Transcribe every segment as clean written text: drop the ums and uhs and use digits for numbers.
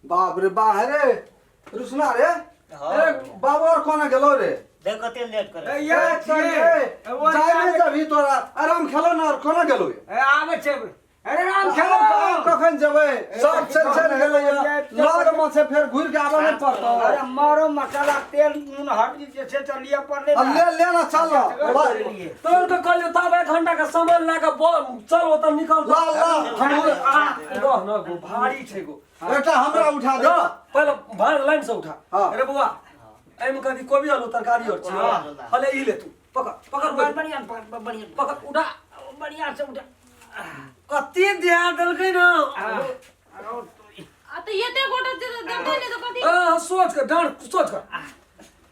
बाप रे बा रे रुसना रे। अरे बाबू और कोना गेलो रे? देख कते लेट करे। ए, ए, जाय में जबही तोरा आराम खेलो ना, और कोना गेलो? ए, आबै छै। अरे राम खेलो खेलो। कखन जेबै? सब चल चल गेलै, लग में से फेर घुरि के आबऽ नहि पड़तौ। अरे मारो, मसाला तेल नून हरदी जे छै से लिअ पड़लै। अब ले ले ना, चल। तोर के कहलियो तब एक घंटा के सामान लए के चल ओतऽ निकल। ला ला हम रह न गो, भारी छै गो। एकटा हमरा उठा दे। रह, पहिले भार लाइन से उठा। हाँ। अरे बौआ, एहिमे कथी कोबी आलू तरकारी और छै? हले ई ले, तू पकड़ पकड़। बढ़िया बढ़िया। पकड़, उठा। बढ़िया से उठा। कते दिया देलकै न। आ तऽ एते गोटा जे देतै ने तऽ कथी? आ, सोच कर डाँड सोच कर,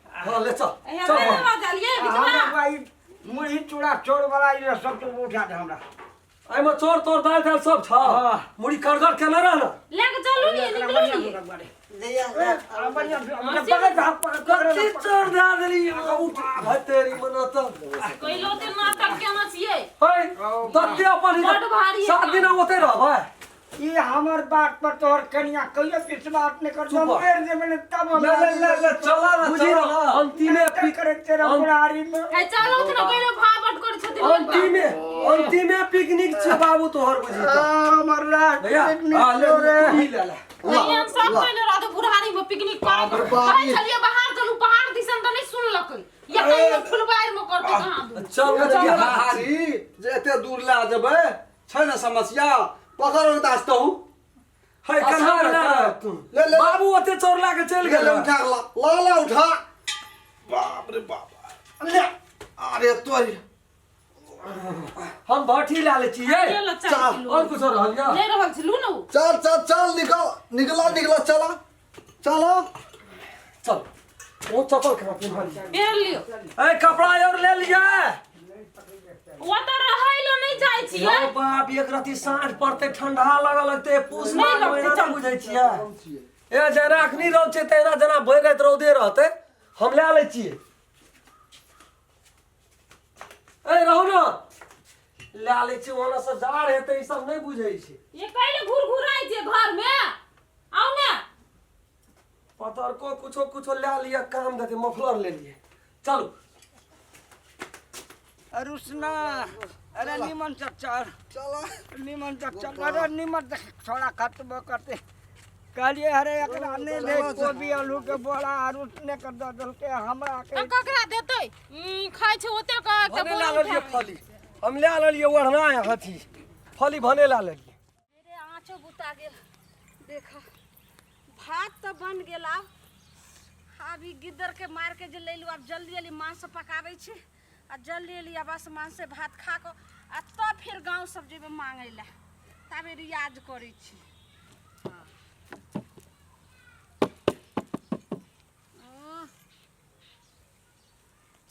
हाँ ले चल। एहे चल। नहि लेबा चलिए बिचवा। हमरा ई मुरही चूड़ा चोर वाला ई सब के उठा दे हमरा। एहिमे चोर तोर दालि तालि सब छ। हाँ। मुड़ी कड़गड़ केने रह न। लए के चलू ने, निकलू ने। बढ़िया पकड़ पकड़ पकड़। कते चोर दए देली, उठ भाई तेरी मना तऽ। कहिलो ते नाटक केना छियै? है तते अपन बड्ड भारी है। 7 दिन ओते रहबै। ई हमर बात पर तोहर कनिया कहियो विश्वास नहि कर। चुप। मरि जेबै ने तब ले ले ले ले, चला ना। बुझी चला न ना। अंतिमे पिक करे तेरा बुढ़ारी में। ए चलू तऽ ने, कहिलो भाव बड करै छथिन। अंतिमे अंतिमे पिकनिक छै बाबू तोहर, बुझी तऽ। हमर लास्ट भैया पिकनिक हाँ, ले छौ रे। तू ही ले ले। कहियो हम सब कहिलो रहतै बुढ़ारी में पिकनिक करे। बाप रे बाप। कहै छलियै बाहर चलू, पहाड़ दिसन तऽ नहि सुनलकै या कहियो फुलबारि में करतै कहाँ दूर। चल। एते चल। भारी जे एते दूर लए जेबै छै ने समस्या, पकड़ दास तहु। है कन्हा में ले रह तू। ले ले। बाबू ओते चोर ला के चलि ले गेल। ले, उठा ला ला ला, उठा। बाप रे बाप, ले, अरे तोरी। हम भट्ठी ला ले छियै। ले लो 4 किलो। और कुछ रहल या? नहि रहल छै, लू ने उ। चल चल चल, निकल निकला निकला, चला चला। चल, ओ चप्पल कहाँ पिन्हल? पेर लियो। ए, कपड़ा और ले लिया। ओतऽ रहै लए नहि जाइ छियै। यौ बाप, एक रति साँझ पड़ते ठंडा लगऽ लगते, पूस नहि माघ लगतै, महीना चल। नहि बुझै छियै। ए जेना अखनी रौद छै तेना जेना भरि राति रौदे रहतै। हम लए लै छियै। ए रहू ने, लए लै छियै। ओना से जाड़ हेतै, ई सब नहि बुझै छै। ये कैले घुर घुराइ छै घर में? आउ ने। पतरको कुछो कुछो लए लिअ, काम देतै। मफलर ले लिअ, चलू। रुसना, अरे निमन से चल। चला। निमन से चल, अरे निमन से छोड़ा खत्म करते। कहलिए अरे एकरा नहीं दे कोबी आलू के बोरा, रुसने के दऽ देलकै हमरा के। तऽ ककरा देतै? ई, खाइ छै ओते के तऽ भने बोरा लए लेलियै। उठा। फली हम लए लेलियै, ओढ़ना है अथी फली भने लए लेलियै। अरे आँचो बुता गेल, देख भात तऽ बन गेल। आब आब ई गिद्दर के मार के जे लैलू, आब जल्दी जल्दी मांस पकाबै छी आ जल्दी जल्दी आब बस मांसे भात खा कऽ आ तब फेर गाँव सब जेबै मांगै लए। ताबे रियाज करै छी। हँ। ओह,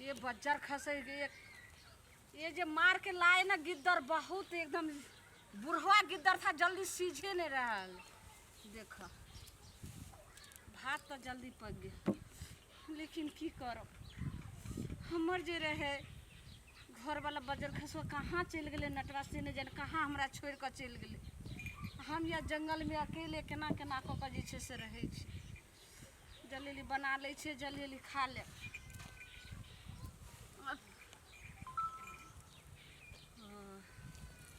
ये बज्जर खसे ये ये जे मार के लाए ना गिद्दर, बहुत एकदम बुढ़वा गिद्दर था, जल्दी सीझे नहीं रहल। देख भात तो जल्दी पक गेल, लेकिन की करब, हमर जे रहे घरवाला बजर खसुआ कहाँ चलि गेलै नटवा से नहि जाने कहाँ हमरा छोड़ि कऽ चलि गेलै। हम या जंगलमे अकेले केना केना कऽ कऽ जे छै से रहै छी। जल्दी जल्दी बना लै छियै, जल्दी जल्दी खा लेब।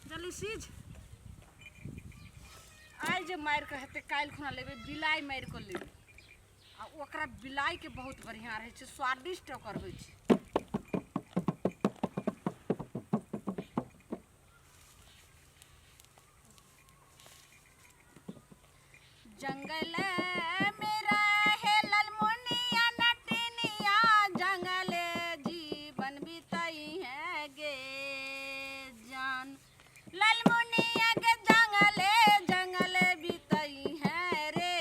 जल्दी सीझ। आइ जे मारि कऽ हेतै काल्हि खुना लेबै, बिलाइ मारि कऽ लेबै आ ओकरा बिलाइके बहुत बढ़िआँ रहै छै, स्वादिष्ट ओकर होइ छै। जंगल में रहे ललमुनिया नटनिया, जंगल जीवन बितई है गे जान। ललमुनिया के जंगले जंगल बितई है रे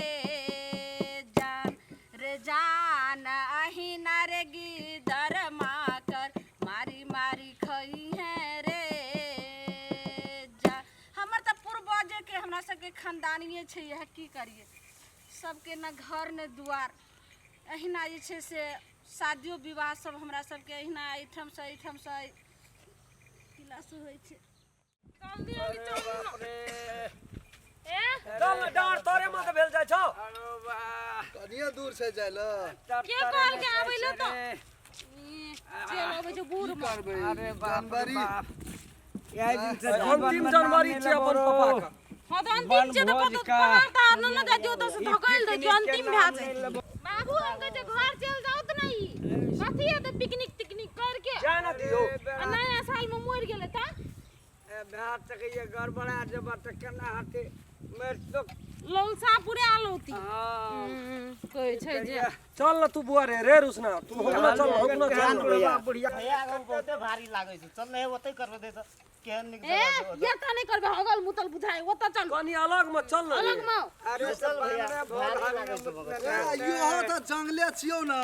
जान, रे जान अहिना रे गिदर माकर मारी मारी खई है रे जा। हमर तऽ पूर्वजेके हमरा सबके खानदानिए छै इएह। की करिए, सबके ने घर ने दुआर, एहिना जे छै से शादियो विवाह सब हमरा सबके एहिना एहिठामसँ एहिठामसँ किलासँ होइ छै। जल्दी जल्दी चलू ने। ए चल ने, डाँर तोरे माथे भेल जाइ छौ। दूर छै जाय लए। के कहल के आबै लए तऽ? ई, चलि अबै छै बूढ़ की मे। करबै? अरे बाप रे जनवरी बाप, यही दिन से जीवन अंतिम में जनवरी नाम छियै अपन लेबो। पापा के। हँ तऽ अंतिम छै तऽ बनभोज कतौ का। पहाड़ तहाड़ न जाइ दियौ, ओतऽ से ई धकेल दै पिकनिक छै, के अंतिम नाम भए नहि जाइ। लेबो। बाबू, हम कहै छै घर चलि जाउ तऽ नहि। कथी हेतै पिकनिक तिकनिक करके? जाय ना दियौ। आ नया साल मे मरि गेलै तऽ ए, भए सकैए गड़बड़ा जेबा तऽ केना हेतै? मरि तो लौलसा पूरे आलौती। हँ। कहै छै जे चल न तू बुआ रे रे रुसना, तू होगना चल, होगना चल। बुढ़िया बुढ़िया। भैया एगो बहुते भारी लागै छै, चल ने ओतै करबे दे तऽ केहन नीक ए जगह छै ओतऽ। एतऽ नहि करबै, हगल मुतल बुझाइ, ओतऽ चल। कनी अलग में चल न रे। अलग मे। अरे चल भैया, बाप रे, भारी भारी लागै छै मगर। ए, इहो तऽ जंगले छियौ ने,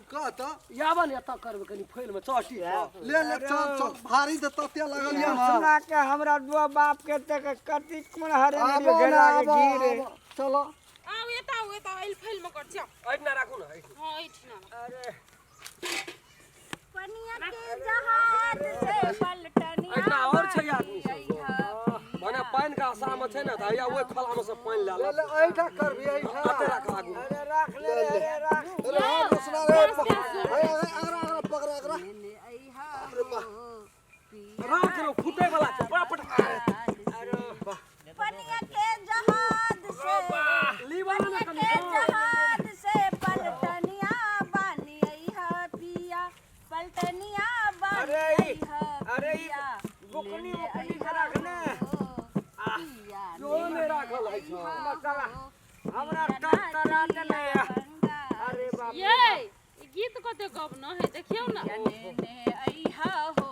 कह तऽ। याबन एतऽ करबै कनी फैल में चटी। ले ले, चल चल, भारी तऽ तते लागल यऽ ने। सुना के हमरा दो बाप के तक कति कोन हरे आबो घेरा ने, के आबो, घी रे। आबो, चलो। आउ एतऽ, आउ एतऽ, एल फैल मे कर छै। एहिठिना राखू ने, एहिठिना। हँ, एहिठिना। अरे पनिया के जहाज से पलटनिया एहिठिना और छै आदमी सब। भने पानि के आशा में छै ने तऽ हैया ओहि खोला में से पानि लए ले ले। ले, एहिठा करबी, एहिठा। अते राख आगू। अरे राख ले रे, अरे राख। अरे हाँ, रोशना रे, हे, अगरा अगरा पकड़, अगरा। राख रो, फूटे वाला छै बड़ा पट। पनिया के जहाज से लीवा ने कनी। के जहाज से पलटनिया बानी अइहा पिया, पलटनिया बानी अरे ई, अइहा अरे ई पिया, बुकनी लेने उकनी के अइहा राख ने। हो, पिया, जो नहि राखल है छौ। मसाला हमरा तर तरा देने। अरे बाप रे। ये ई गीत कते गब न है, देखियौ न। लेने अइहा हो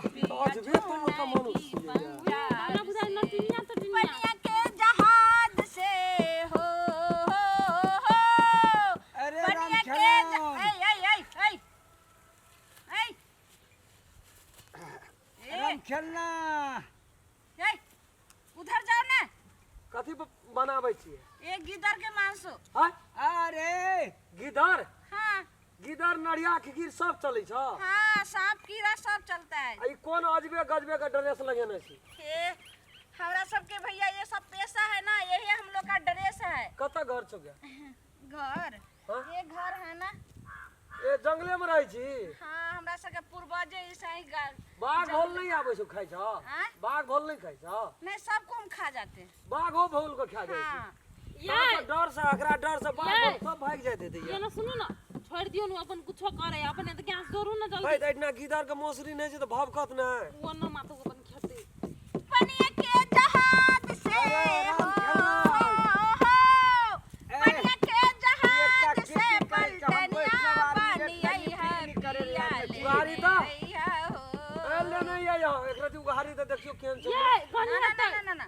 पिया, अजबे तो का मनुष्य छियै। हमरा बुझाइ नटिनिया तटिनिया। पनिया के जहाज से हो हो हो। अरे राम पनिया के खेलौन। ऐ ऐ ऐ ऐ ऐ ए राम खेलना। ऐ, उधर जाओ ना। कथी बनाबै छियै? ये गिदर के मांसो। हाँ? अरे गिदर? हाँ। गिदर, नरिया, खिखिर सब चलै छ? हाँ, सांप कीड़ा सब चलता है। आ ई कोन अजबे गजबे के ड्रेस लगेने छी? ए, हमरा सबके भैया ये सब पेशा है ना, यही हम लोग का ड्रेस है। कतऽ घर छौ गे? घर? हाँ? ये घर है ना। ए जंगले में रहै छी? हाँ, हमरा सबके पूर्वज ऐसा ही बाघ भोल नहीं आबै छौ खाइ छौ? आँय? बाघ भोल नहीं खाइ छौ? नहीं, सबको हम खा जाते हैं। बाघो भोल के खा जाइ छै? हाँ। ये तहन तऽ डर से, एकरा डर से बाघ ये। भोल सब भागि जाइत हेतै। ये न सुनू न, छोड़ि दियौ न, अपन कुछो करे, अपने तऽ गैस जोड़ू न भाइ जल्दी। तऽ एहिठिना गिदर के मौसरी नहि छै तऽ भभकत नहि। ओ न मातो अपन खेतै। पनिया के जहाज से राम हो खेलौन। हो, ए, पनिया के जहाज ये से तक की करै छै, हम पलटनिया वैष्णव आदमी बानी के अइहा पिकनिक करे लए पिया, जाइ छी। लेने उघारी तऽ? अइहा हो। ए ले नहि आइ यहाँ, एकरा दी उघारी तऽ देखियौ केहन छै। ये ना गनी ना हेतै। ना ना ना,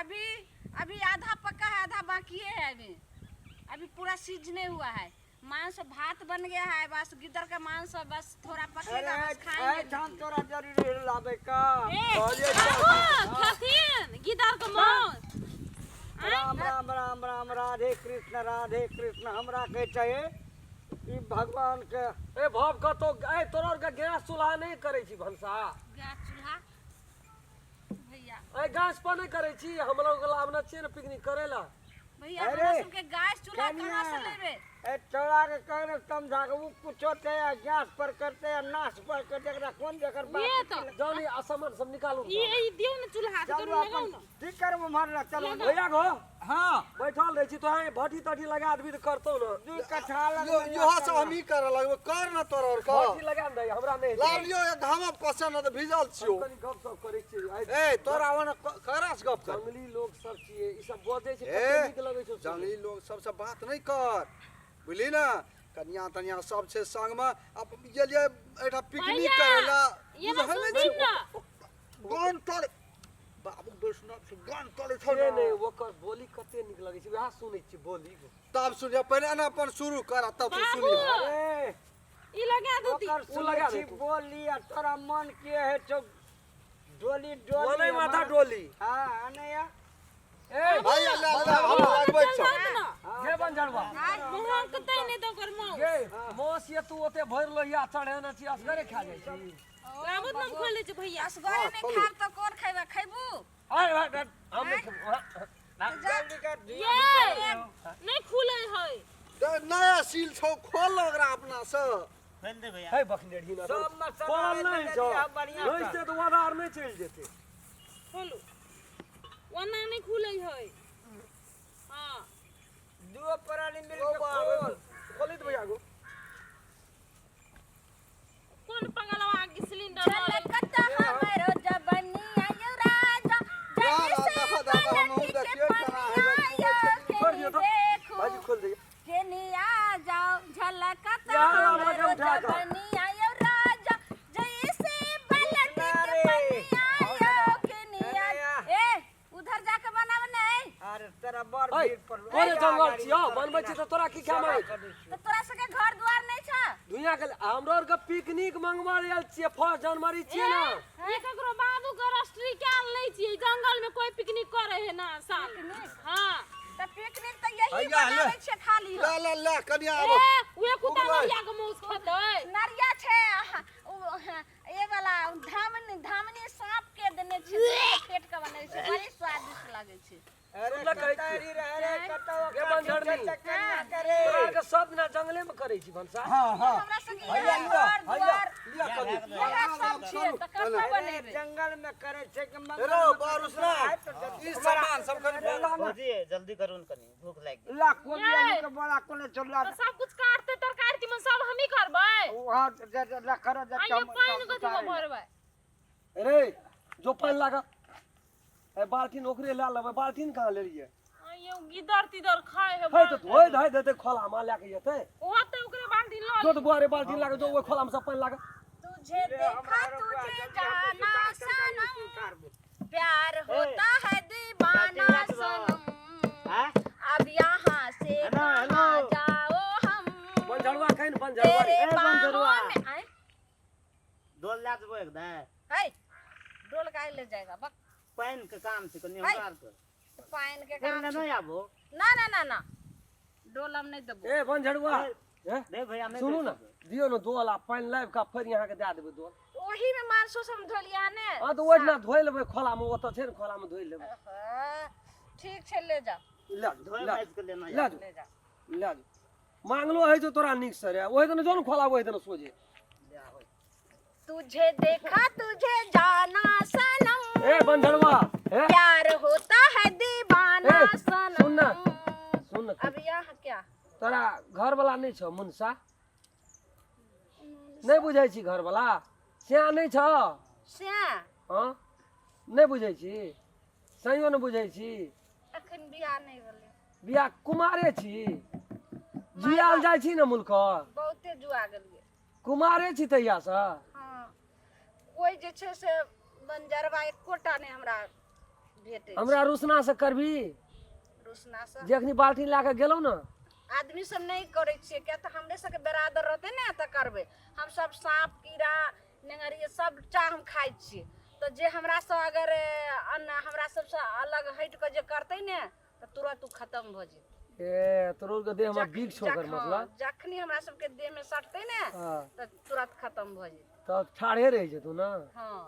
अभी अभी आधा पक्का है, आधा बाकी है। अभी अभी पूरा सीज नहीं हुआ है। मांस भात बन गया है, बस गिदर का मांस बस थोड़ा पकेगा, अरे बस खाएंगे। एहिठाम तोरा जरूरी लाबै का? ए कहलियै बाबू, खेथिन गिदर के मांस? राम राम राम राम, राधे कृष्ण राधे कृष्ण। हमरा कहै छै ई भगवान के। ए भभकतो, ए तोरा आरके गैस चूल्हा नहि करै छी भनसा? गैस चूल्हा भैया? ए गैस पर नहि करै छी? हम लोग लाबने छियै ने पिकनिक करै लए। भैया, अरे, हमरा सबके गैस चूल्हा कहाँ से कनिया। लेबे? ए तोरा के कहने समझा के उ कुछो ते गैस पर करते या नाश पर करते, एकरा कोन जकर ये बात। तऽ जाउ नी, आ सामान सब निकालू। ई ई दियौ ने चूल्हा से चलू करू, लगाउ अपन न। ठीक करब उम्हर चलू। भैया गो। हाँ। बैठल रहै छी तो भट्ठी तट्ठी लगा देबी तऽ करतौ ने। दू कट्ठा यो इहो सब हमही करऽ लगबै, कर न तोरा और कर। भट्ठी लगा ने दही, हमरा नहि हेतै। लाब लियौ, एक घामा पसन्द न तऽ भिजल छियौ। कनी गप सप करै छियै आइ। ए तोरा ओने ककरा से गप कर? जंगली लोग सब छियै ई, सब बजै छै, ए, कते नीक लगै छै सुनैमे। जंगली लोग सबसे बात नहि कर, बुझली ने? कनिया तनिया सब छै संगमे, अब गेलियै एहिठाम पिकनिक भैया, करै लए। ये ना बुझल नहि सुनथिन छै? ना। गान तोड़े बाबू वैष्णव से गान तोड़े छौ से ने। नहि, ओकर बोली कते नीक लगै छै, वएह सुनै छियै बोली। तब सुनिय, पहिले एना अपन शुरू कर आ तब तू बाबू। सुनिय। अरे ई लगा देती। ओकर उ सुनै लगा छी देतौ। बोली आ तोरा मन के है छौ डोली डोली। बोलै माथा डोली। हाँ, अनैया। ए भाइ ले ले, हम लगबै छौ। चल जाउ न। गे बंजरवा। महकतै नहि तऽ ओकर माउस। गे मौस ये, तू ओते भरि लोहिया चढ़ेने छी, असगरे खा जाइ छी? आबत न, हम खोलि दै छी भैया। असगरे नहि खाब तऽ कोन खैबे? खैबू? अरे भाइ, हम नहि खेबौ। जल्दी कर। ये नहि खुलै है। नया सील छौ खोल ओकरा अपना से। खोलि दे भैया। है बखनेरही ना सब मसाला खोल नहि देलियै छौ बढ़िआँ नहि सँ। से तऽ ओदार नहि चलि जेतै। खोलू, ओना नहि खुलै है। हाँ। दुओ प्राणी मिल ओ के बाप खोल। खोली दे भैया गो। कोन पगलवा के सिलेंडर लऽ लेलकै? झलकत हमरो जवनिया यो राजा, जैसे दादा, दादा, हमहूँ पलटी के देखियै केना हेबै। पनिया यो छोड़ दियौ केनी तऽ। देखू भाईजी खोल दियौ। केनिया जाओ, झलकत यार, हमरा के हमरो उठा कऽ। जवनिया यो राजा, जैसे पलटी के अरे। पनिया यो केनिया। ए उधर जाके बनाव नहीं। अरे तेरा बड़ है भीड़ पर कोने जंगल छियौ बनबै छी तऽ तोरा की काम है? तो तोरा सबके घर द्वार नहीं छा? दुनिया के हमरो आर के पिकनिक मंगवा आयल छियै, 1 जनवरी छियै ना। ये ककरो बाबू के रजिस्ट्री कयल नहीं छियै, जंगल में कोई पिकनिक करे है ना साल। हाँ। तो पिकनिक तो यही हैया, ले। बनावे छे खाली। ला ला ला कनिया ए आबो। उहे कुत्ता उगलै। नरिया के मौस खेतै। नरिया छे आहा, उ, हाँ, ये वाला धामनी, धामनी सांप के देने छे, फेट के बने छे, बड़ी स्वादिष्ट लागे छे। अरे सुनलक कहै कतऽ छियै। रे, अरे कतऽ गे बंझरनी। कन्या करे। तोरा आर के सब दिना जंगले में करै छी भनसा। हाँ हाँ। हमरा सबके हैया इएह लिअ, घर हैया द्वार लिअ कनि। इएह सब छियै तऽ कतऽ अरे बनेबै? जंगल में करे छै कि मंगल रो में करे बारुसना छै, तऽ जल्दी ई सामान सब कनि ला ना। भौजी जल्दी करू ने, कनी भूख लागि गेल। ला कोबी आलू के बड़ा कोने चला। तऽ सब कुछ काटतै तरकारी तीमन सब हमही करबै। वहाँ ला करो जा। आइयो पानि कथी में भरबै? रे जो पानि लागल ए बाल्टीन ओकरे लए लेबै। बाल्टीन कहाँ लेलियै? आइयो गिदर तिदर खाय है। है तऽ धोइ धाइ देतै खोला में लए के जेतै। ओतै ओकरे बाल्टी लऽ जो तऽ बुआ रे बाल्टीन लागे जो ओहि खोला में सब पानि लागे। तुझे देखा तुझे जाना सनम, प्यार होता है दीवाना सनम, हाँ? अब यहाँ से हेलो, कहाँ हेलो। जाओ हम बनझरुआ कहीं बनझरुआ। तेरे ए, बनझरुआ। बाहों में आए। डोल लए जेबो एकदम। है डोल काहे ले जाएगा बक? पानि के काम छै कनी है। हमरा आरके। पानि के फेर काम ने छै। नहि आबो। ना ना ना ना, डोल हम नहीं देबो। ए बनझरुआ ए दे भैया नहि सुनू दे ने, दियौ ने दोल आ पानि लाबि कऽ फेर अहाँके दए देबै दोल। ओही में मानसो सब धोलिया ने। हँ तऽ ओहिठिना धोइ लेबै खोला में, ओतऽ छै ने खोला में धोइ लेबै। हाँ, ठीक छै ले जाओ। लए जो, धोइ लए माजि के लेना। लए जो, ले जाओ। लए जो। मांगलो है जो तोरा नीक से रे, ओहि दिन जो ने खोला ओहि दिन सोझे। तुझे देखा तुझे जाना सनम, ए बनझरुआ ए प्यार होता है दीवाना ए, सनम। सुन ना, सुन ना। अब यहाँ क्या? तोरा घरवला नहि छौ मुनसा? नहि बुझै छी घरवला स्या नहि छौ? श्या हँ नहि बुझै छी, सहियो नहि बुझै छी। अखन बियाह नहीं भेलै। बियाह कुमारे छी, जुआल जाइ छी ने मुल्क। बहुते जुआ गेलियै। कुमारे छी तहियासँ? हाँ, कोइ जे छै से बंजरवा एकोटा नहि हमरा भेटै। हमरा रुसना से करबी? रुसना से जे अखनी बाल्टीन लए कऽ गेलहुँ ने। आदमी सब नहि करै छियै, किया तऽ हमरे सबके बरादर रहतै ने तऽ करबै। हम सब साँप कीड़ा नेंगरी सबटा हम खाइ छियै, तऽ जे हमरासँ अगर अन्न हमरा सबसँ अलग हटि कऽ जे करतै ने तऽ तुरत ओ खतम भऽ जेतै। ए तोरो के देह में बिख छौ ओकर मतलब? जखनी हमरा सबके देह में सटतै ने हाँ। तऽ तुरत खतम भऽ जेतै। तब ठाढ़े रहै छै तू ने। हाँ,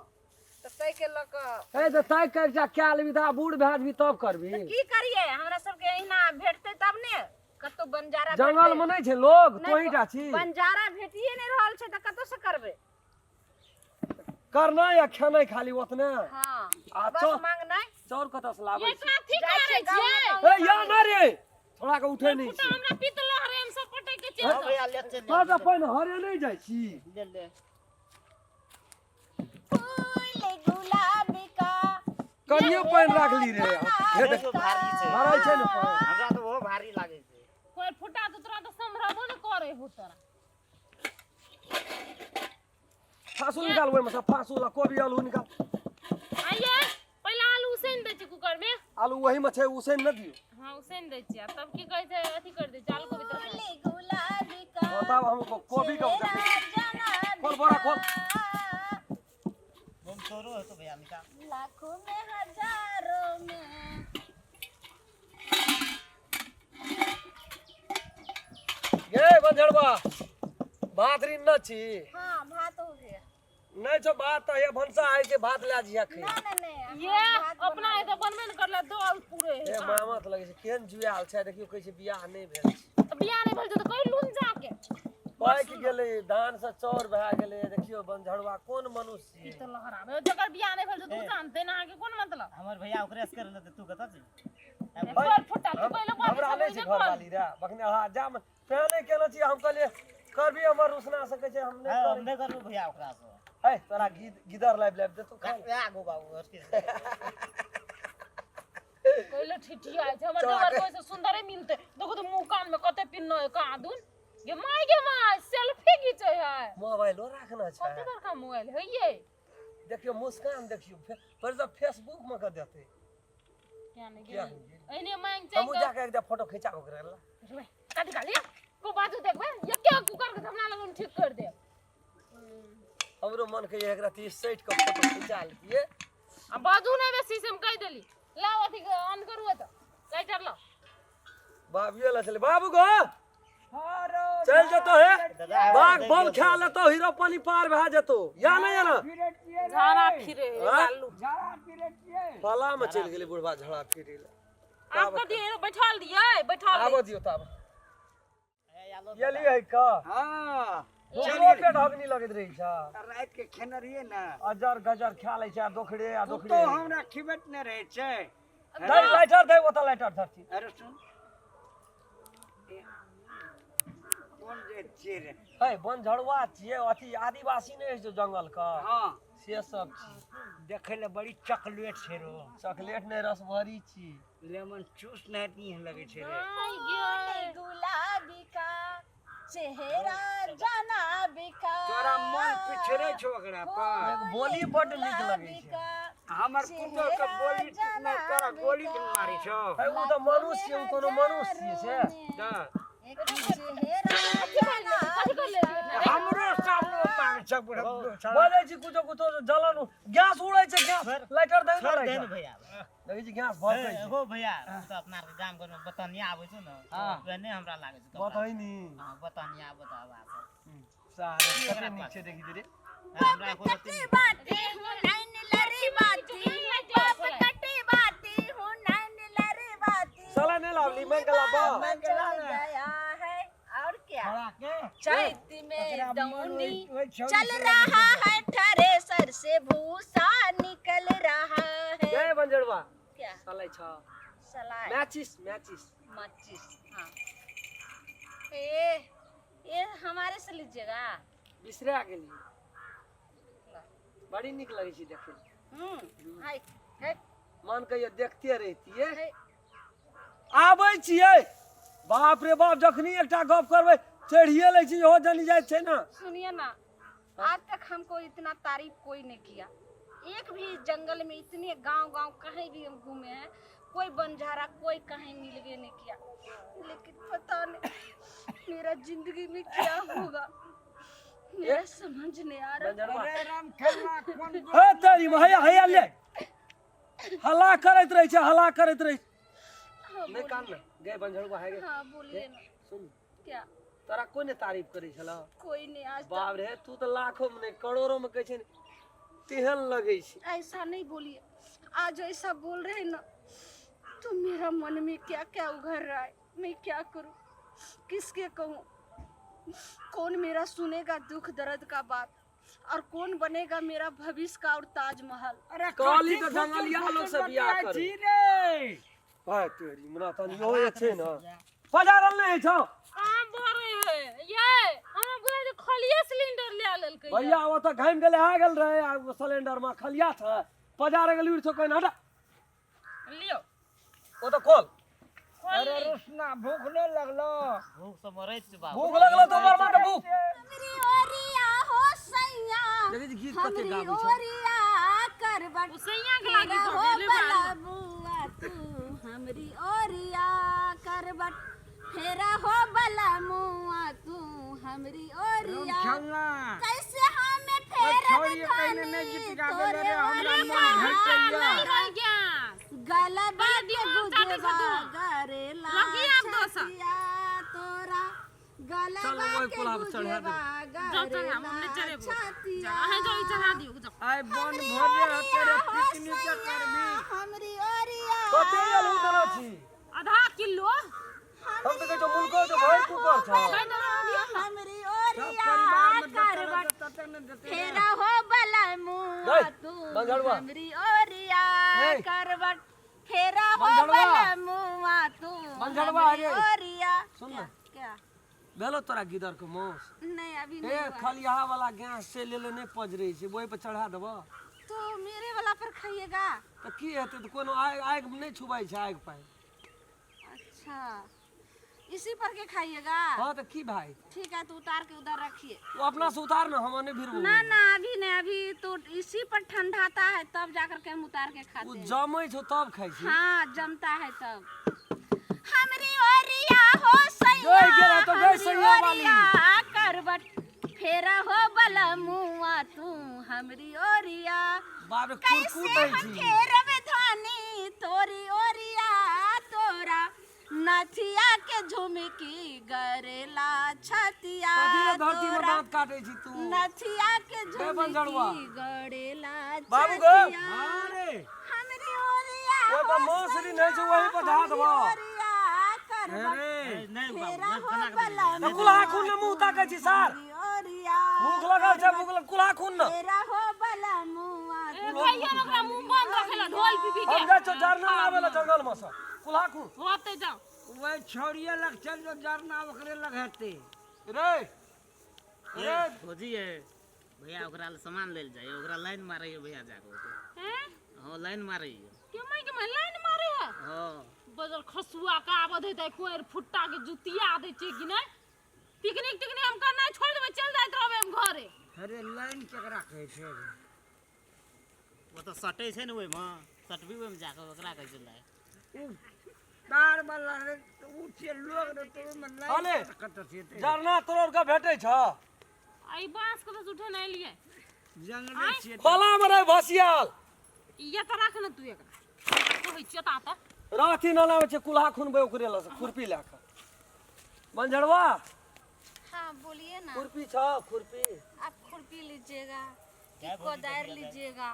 तऽ ताहिके लऽ कऽ ए तऽ ताकि कऽ एकटा कए लेबही तऽ बूढ़ भए जेबही तब करबही। की करियै, हमरा सबके एहिना भेटतै तब ने कतौ बंजारा जंगल भेटतै। में नहि छै लोग, नहि, तोही टा छी। बंजारा भेटिए नहि रहल छै तऽ कतौ से करबै? करनाइ आ खेनाइ खाली ओतने। हाँ। आ बस मांगनाइ। चाउर कतऽ से लाबै ये छी? कथी जाइ करै छै गाँव छियै? गाँव। ए या ना रे, थोड़ा के उठै नहि पुता छी। हमरा पितलो हरेम सब पटक के चलि हाँ जाउ। भैया ले चल। तोरा तऽ पानि हरे नहि जाइ छी। ले ले। फूल गुलाब का कनियो पानि राखली रे। हे देख, देखो भारी छै। भराइ छै ने पानि। हमरा तऽ ओहो भारी लागै छै। कोई फुटा तऽ तोरा तऽ सम्हरबो ने करे हो तोरा। फांसू निकाल ओहिमे सँ, फांसू ला कोबी आलू निकाल। आइये पहिले आलू उसैन दै छियै कुकर में। आलू वही में छै, उसैन न दियौ। हाँ उसैन दै छियै आ तब की कहै छै अथी कर दै छियै आलू कोबी तरकारी। फूल गुलाब का हाँ, तब हम कोबी के चेहरा खोल बोरा खोल। हम तोरो हेतौ भैया निकाल। लाखों में हजारों में। गे बंझड़वा भात रीन न छी? हाँ भात हो गया। नहि छौ भात तऽ हे भनसा आइ छै, भात लए जइहे खै। ना ना नहीं। ये अपना है तऽ बनबे ने करले दल पूरे ए मामत लगै छै केहन जुआल छै देखियौ कहै छै बियाह नहि भेल छै। तऽ बियाह नहि भेल छै तऽ कहि लून जाके पाकि गेलै धान से चाउर भए गेलै देखियौ बनझड़ुआ कोन मनुष्य छियै तऽ लहराबे जकर बियाह नहि भेल छै तू जानते ना अहाँके कोन मतलब हमर भैया ओकरे से कर लेतै तू कतऽ छी घर फुटा तू पहिले बात हमरा नहि छै घरवाली रे बखने हा जाम तें नहि केने छी हम कहलियै करबी हमर रुसना सकै छै हम नहि हम करबै नहि करबो भैया ओकरा से है तोरा गिद गिदर लाबि लाबि देतौ खा ले। आगो बाबू और की पहिले ठिठिया छै हमर देवर कोइ से सुंदरे मिलते देखो तो मुंह कान में कते पिन्नो है कहाँ दून गे my गे my selfie घिचै है मोबाइलो राखना छै कते बड़का मोबाइल है ये देखियौ मुस्कान देखियौ फेर सब फेसबुक में के देतै क्या नहीं किया गेल नहि गेल? एहने मांग चांग हमहूँ जाके एकटा फोटो खिंचाबो करे ला कथी कहलियै को बाजू देखबै ये के कुकर के हमरा लगन ठीक कर दे हमरो मन के एकरा तीस सैठ के फोटो खिंचा लेतियै आ बाजू नहि बेसी से हम कहि देली लाओ अथी ऑन करू तऽ लाइटर लाओ बाबुए ला चले बाबू गो चल जतो हे बाघ बम खा लेतो हीरो पानी पार भए जेतो या नहीं या ना झाड़ा फिरे हाँ? बालू फला में चलि गेलै बुढ़बा झड़ा फिरे ला आप कथी बैठाल दियै बैठाल आबऽ दियौ ताब गेलियै का हाँ दोकरो के ढगनी लगैत रहै छै राति के खेने रहियै ने अजर गजर खा लै छै आ दोखड़े आ कुत्तो दोखड़े हमरा खिबैत नहि रहै छै दै लाइटर दै ओतऽ लाइटर धरती अरे सुन कोन जे छियै रे है बन झड़ुआ छियै अथी आदिवासी नहि होइ छै जंगल के हाँ से सब छी देखै लए बड़ी चॉकलेट छै रो चॉकलेट नहि रसभरी छी लेमन चूस नहि नीक लगै छै रे गुलाबी का चेहरा जनाबी का तोरा मन पिछड़े छौ ओकरा पर बोली बड्ड नीक लगै छै हमर कुत्तो के बोली नहि तोरा गोली के मारै छौ है ओ तऽ मनुष्य छियै, ओ कोनो मनुष्य छियै से तऽ चेहरा हमरो सामने मारै छौ बुढ़ा बजै छी कुछो कुछो जलन गैस उड़ै छै गैस लाइटर दै छोड़ ने दे ने लाइटर भैया देखै छी गैस भरकै छै हो भैया तू तऽ अपना आरके गाम घरमे बतनिया आबै छौ ने ओहने हमरा लागै छै कपड़ा। बतैनी हँ बतनिया बतावा सारे कते नीक छै देखी रे हमरा एको रत्ती बाती हूँ नैन लरी बाती बाप कटी बाती हूँ नैन लरी बाती साला नहि लावली मैं गला बा चल गया है और क्या छोड़ा के चैत में ओकरा मन दौनी ओहि छौड़ी चल से रहा है थ्रेसर से भूसा निकल रहा है जय बंजरवा क्या साला छ सलाह मैचिस मैचिस माचिस हाँ ए ये हमारे से लीजिएगा बिसरा गेली बड़ी नीक लगै छै देखै हाय है मन कहियो देखते रहितियै है आबै छियै बाप रे बाप जखनी एकटा गप करबै चढ़िए लै छी इहो जनी जाइ छै ने सुनिए ना आज तक हमको इतना तारीफ कोई नहीं किया एक भी जंगल में इतने गांव गांव कहीं भी हम घूमे हैं कोई बंजारा कोई कहीं मिलवे नहीं किया लेकिन पता नहीं मेरा जिंदगी में क्या होगा मेरा समझ नहीं आ रहा बंजरवा अरे राम खेलना कोन हे तेरी हैया हैया ले हल्ला करैत रहै छै हल्ला करैत रहै छै हाँ नहि कान ने गए बंजरवा है गे हाँ बोलिए ना सुन क्या तोरा कोई ने तारीफ करै छलौ कोई नहीं आज तक बाप रे तू तऽ लाखों में नहि करोड़ों में कहै छै ने तेहन लगै छै ऐसा नहीं बोलिए आज ऐसा बोल रहे हैं ना तो मेरा मन में क्या क्या उघर रहा है मैं क्या करूं किसके कहूं कौन मेरा सुनेगा दुख दर्द का बात और कौन बनेगा मेरा भविष्य का और ताजमहल अरे कहली कथी तऽ जंगलिया फुचुर लोग से फुचुर बियाह बतियाइ करू। छी रे भाय तेरी मना तनी इहो जे छै ने पजारल नहि छौ कहाँ भरे है ये हमरा बुझाइ छै खलिए सिलेंडर ले लेलकै भैया ओ तऽ घामि गेलै आ गेल रहै आ सिलेंडर मे खलिया छै पजारे गेल उड़ि छौ कोइ हटा लियो ओ तऽ खोल खोल अरे रोशना भूख नहि लगलो भूख से मरै छी बाबू भूख लगलो तऽ मर मार भूख हमरी ओरिया हो सैया देखै छी गीत कते हमरी गाबै छै ओरिया करबट उसैया के लागी हो भगेले बला बुआ तू हमरी ओरिया करबट फेरा हो बला मुआ तू हमरी ओरिया खेलना कैसे हमें फेरब छोड़िए कहीं नहीं धानी गीत गाबै तोरे रे हमरा ओरिया मन घटैया नहीं रह गैस गलबा के दिमाग चाटै गुजबा छै तू। गरेला लगी आब दोसर। छतिया तोरा चल गलबा ओहि के कुल्हा पर चढ़ा गुझवा जाओ चढ़ा हम देबै नहि चढ़ेबो छतिया अहाँ जाओ ई चढ़ा दियौ जाओ आइ बन हमरी भोजे ओरिया हेतै रे हो पिकनिक सैया करबी हमरी ओरिया कते आलू देने छी आधा किलो हम तऽ कहै छौ मुलको जे भरि कुकर छौ खाइ दऽ दियौ ने हमरी सब ओरिया परिवार में करबट देते तते ने देते रे। फेरा हो बला मुआ गई, तू बंझड़ुआ। हमरी ओरिया ए। करबट फेरा हो बंझड़ुआ। बला मुआ तू बंझड़ुआ, हमरी अरे। ओरिया सुन क्या ना। क्या भेलो तोरा गिदर के मांस नहीं अभी ए नहीं हुआ। खलिहा वाला गैस से लेले नहि पजरै छै ओहि पर चढ़ा देबऽ तो मेरे वाला पर खाइएगा तऽ की हेतै तऽ कोनो आगि आगि नहि छुबै छै आगि पानि अच्छा इसी पर के खाइएगा हँ तऽ की भाई ठीक है तो उतार के उधर रखिए ओ अपना से उतार ना हम नहि भिड़बो ना ना अभी नहीं अभी तो इसी पर ठंडाता है तब जाकर के हम उतार के ओ खाते हैं जमै छौ तब खाइ छी हाँ जमता है तब हमरी ओरिया हो सैया गई गेल तो गई हमरी सैया वाली। ओरिया करबट फेरा हो बला मुआ तू हमरी ओरिया बाप रे कुरकुर कैसे दै हम छी फेरब धानी तोरी ओरिया तोरा नथिया के झुमकी गरेला छतिया कथी ले धरती में तोरा दांत काटै छी तू नथिया के बंजरुआ। झुमकी गरेला बाबू गो। छतिया हाँ रे हमरी ओरिया ओहि पर हो मौसरी नहि छै, ओहि पर धऽ देबऽ। ओरिया करबट अरे नहि बाबू फेरा नहि हो केना के बला तऽ कुल्हा खून ने मुँह ताकै छी सर हमरी ओरिया भूख लगल छै भूख लगल कुल्हा खून ने फेरा हो बला मुआ ए, कहियो ने ओकरा मुँह बंद रखे ला ढोल पी पी के हम जाइ छौ जरना लाबै ला जंगल में से कुल्हा खून होते जाओ वही छौड़िए लग चल जो जरना ओकरे लग हेतै रे रे भौजी ये भैया ओकरा लए सामान लेल जाइए ओकरा लाइन मारैए भैया जाके ओतऽ। हैं हँ लाइन मारैए के माई के माई लाइन मारे है हँ बजल खसुआ का आबद हेतै कोएर फुट्टा के जुतिया दै छै कि नहि पिकनिक तिकनिक हम करनाइ छोड़ि देबै चलि जाइत रहबै हम घरे अरे लाइन केकरा कहै छै रे? ओतऽ सटै छै ने ओहिमे सटबी ओहिमे जाके ओकरा कहै छै लाइन उ तार वाला रे तऽ उ छियै लोग रे तऽ ओहिमे अरे। लाइन कतऽ से हेतै जरना तोरा के भेटै छ आ ई बाँस कतऽ से उठेने एलियै जंगले छियै खोला में रे भसियाल ई तऽ राख ने तू एकरा कहै छियौ ता तऽ राथी न लाबै छै कुल्हा खुनबै ओकरे लऽ से खुरपी लए कऽ बंझड़वा हाँ बोलिए ना खुरपी छ खुरपी आप खुरपी लीजिएगा कि कोदार लीजिएगा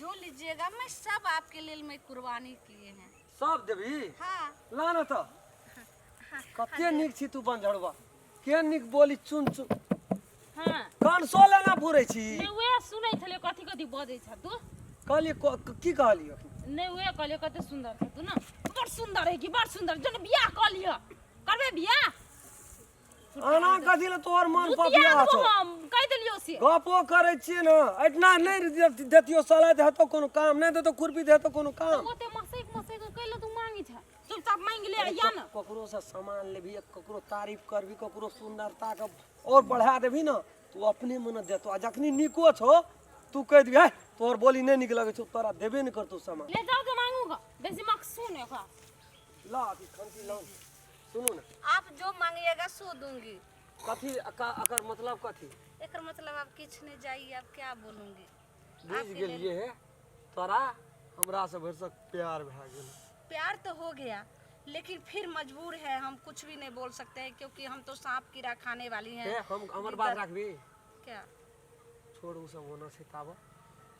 जो लीजिएगा मैं सब आपके लिए मैं कुर्बानी किए हैं सब देबही हाँ ला न तऽ कते नीक छी तू बंझड़वा केहन नीक बोली चुन चुन हाँ कनसो लेना फुरै छी नहि उएह सुनै छलियै कथी कथी बजै छ तू कहलियै की कहलियै नहि उएह कहलियै कते सुन्दर छ तू ने बड़ सुन्दर है कि बड़ सुन्दर जन बियाह कऽ लिअ करबै बियाह आना कथी ले तोहर मन जुतिया पपिया देबो छौ हम कहि देलियौ से गपो करै छियै ने एहिठिना नहि देतियौ साला तऽ हेतौ कोनो काम नहि देतौ खुरपी तऽ हेतौ कोनो काम ओते मसैक मसैक कैले तू मांगी छ चुपचाप मांगि ले या न ककरो से सामान लेबही ककरो तारीफ करबही ककरो सुंदरता के और बढ़ा देबही ने तू अपने मने देतो आ जखनी नीको छौ तू कहि देबही है तोहर बोली नहि नीक लगै छौ तोरा देबे नहि करतौ सामान ले जाओ तो मांगूगा बेसी मकसून है ओकरा ला अभी खंती लाउ सुनू ने आप जो मांगिएगा सो दूंगी कथी अकर मतलब कथी एकर मतलब आप किछ नहीं जाइए आप क्या बोलूंगी बुझि गेलियै हे तोरा हमरा से भरिसक प्यार भए गेल प्यार तो हो गया लेकिन फिर मजबूर है हम कुछ भी नहीं बोल सकते हैं क्योंकि हम तो सांप कीड़ा खाने वाली हैं हे हम हमर बात राखबी क्या छोड़ उ सब होना छै ताब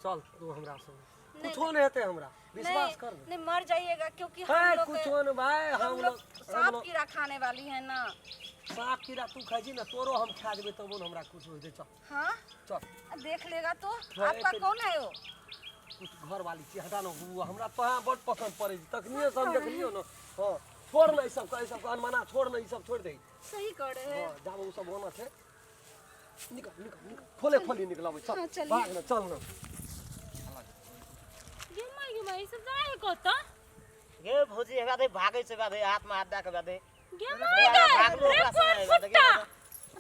चल तू हमरा संग कुछो नहीं हेतै हमरा विश्वास नहीं कर ने नहीं मर जाइएगा क्योंकि है हम लोग कुछो नहीं भाई हम हम लोग लोग हम सांप लोग कीड़ा खाने वाली है ना सांप कीड़ा तू खाइ छी ना तोरो हम खा देबै तबो ने हमरा कुछ होतै चल हाँ चल देख लेगा तो हाँ, आपका एक- कौन है वो कुछ घर वाली छी हटा न उ हमरा तोहा बड पसंद पड़ै छै तखनिए से हम देखलियौ ने हँ छोड़ ने ई सब ई सब अनमना छोड़ ने ई सब छोड़ दे सही कर रहे हैं हँ जाबे उ सब होना छै निकल निकल निकल खोले खोली निकलबै चल हाँ, चलिए। भाग ने चल ने गे माय गे माय ई सब जाय है कतऽ गे भौजी हेबा दे भागै छै हेबा दे हाथ में हाथ दए के हेबा दे गे माय गे भागलो रे ओकरा कोन संगे फुट्टा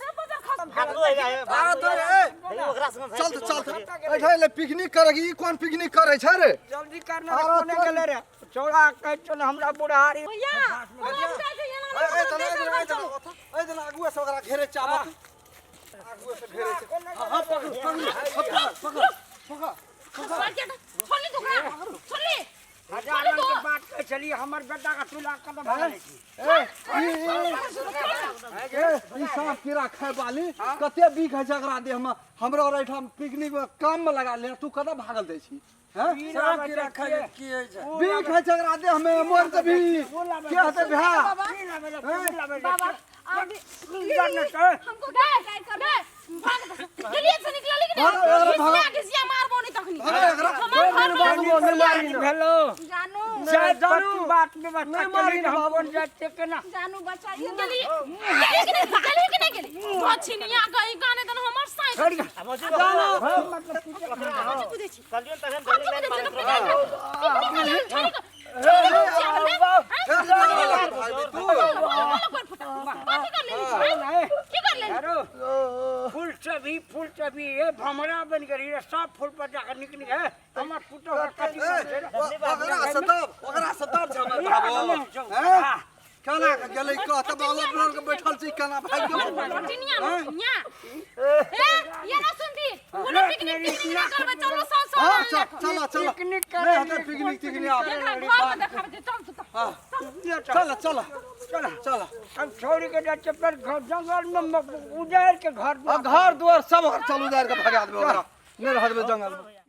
रे बजर खस भागलो हेबा हे अरे तो रे देखियौ ओकरा संगे चल तऽ चल तऽ एठा ले पिकनिक करे ई कोन पिकनिक करे छै रे जल्दी करना अरे कोने तोर- गेलै रे चौड़ा कहै छौ ने हमरा बुढ़ारी भैया ओकरा उठा के एना ए ए तना ए तना ए तना आगुए से ओकरा घेरे चाबत आगुए से घेरे छै हां पकड़ पकड़ पकड़ पकड़ पकड़ छोली तो ओकरा छोली हजार रंग के बात कहै छलियै हमर बेटा के टूला कतऽ भगा लै छी ए ई ए, ई सांप कीड़ा खाय वाली कते बीख है झगड़ा देह में हमरा और एहिठाम पिकनिक में काम में लगा ले तू कतऽ भागल जाइ छी हैं? सांप कीड़ा खाय की होइ छै बीख है झगड़ा देह में मर जेबही के हेतै भए बाबा आगे हमको क्या काय करना भाग गलिए से निकलली कि भाग, नहीं भाग, भाग। घिसिया घिसिया मारबो नहीं तखनी भाग, एकरा। हमर घर में बाबू नहीं मारी ना। हेलो जानू जात जानू। पात बात व्यवस्था नहीं मारी करी ना हम बाबू। कोन जात के केना जानू बचाइए ना गेली गेली कि नहीं गेली कि नहीं गेली बछिनिया गई गाने दन हमर साइड छोड़ के आ मौसी हाँ, मतलब पूछे कथी पूछै छी कलियन तखन कथी जल्दी पूछै छी लाइन तो मारैत पिकनिक खा ले छोड़ी के कथी कर लेली नहीं की कर लेली अरे फूल सभी ये भमरा बन गई रे सब फूल पर जाकर निकली है हमर पुतोह कथी ए, ओकरा से तब ओकरा से तब झमर भागो हैं? केना के गेलै कह तब अपना के बैठल छी केना भागि गेलै लटिनिया लटिनिया ए ये ना सुनती कोनो पिकनिक तिकनिक ना करबै चलो सौ सौ हाँ, चल चल चल पिकनिक नहीं हते पिकनिक तिकनिक आब एकरा घर में देखाबै छै चल तू हाँ, चल चल चल चल हम छोड़ के जाते पर घर जंगल में उजाड़ के घर आ घर दुआर सब चल उजाड़ के भगा देबै ओकरा नहीं रह देबै जंगल में।